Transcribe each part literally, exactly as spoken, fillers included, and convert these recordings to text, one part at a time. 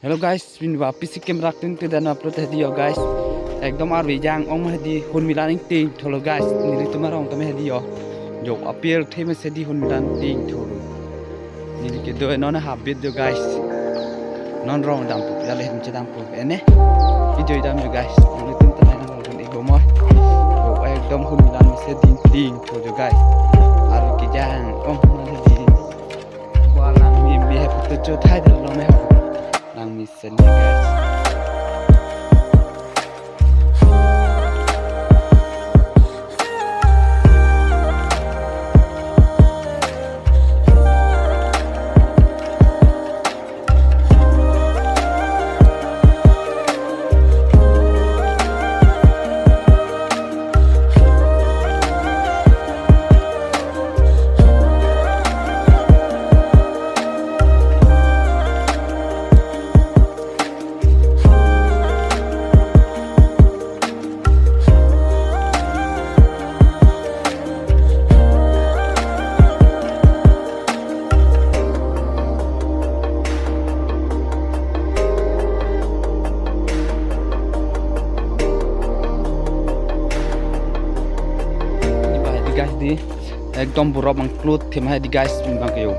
Hello guys, pini ba P C camera ting te dan upload hedi ho guys. Ekdom arve jang-ong hedi, hunmi lan ingting tholo guys. Nelitum arong tame hedi ho. Jo apir the mesen hedi hunmi lan ingting tholo. Neli kedo non habit jo guys. Non rong dampo, ya le hem che dampo. Ene. Video dam jo guys. Nelitum tame nang rong ik bom ho. Jo ekdom hunmi lan mesen ingting tholo jo guys. Arve kejang-ong hedi. Wah, langmi mi he photo cho thai dolo me ho. Langmi seni guys. Ini bahaya di guys di. Ekdom borok bang klut thema hedi guys, bang ke jo.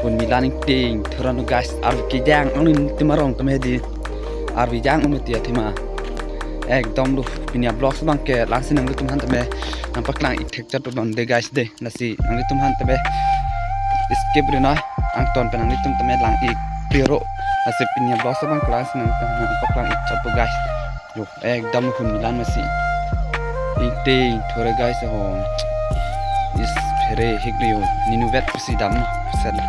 Hunmi lan ingting thorano guys, arve kejang-ong nelitum arong tame hedi. Arve jang-ong mati athema. Ekdom do pini a-vlogs bang ke langsi nanglitum aphan tame nangpaklang ik thekchot pon de guys de. Lasi nanglitum aphan tame skip ri noi, angton pen nanglitum tame lang ik piro. Lasi pini a-vlogs bang ke langsi nanglitum aphan nangpaklang ikchot po guys. Jo, ekdom hunmi lan mesen ingting thore guys ho. Is phere hik le jo. Ninu vet pusi dam sel.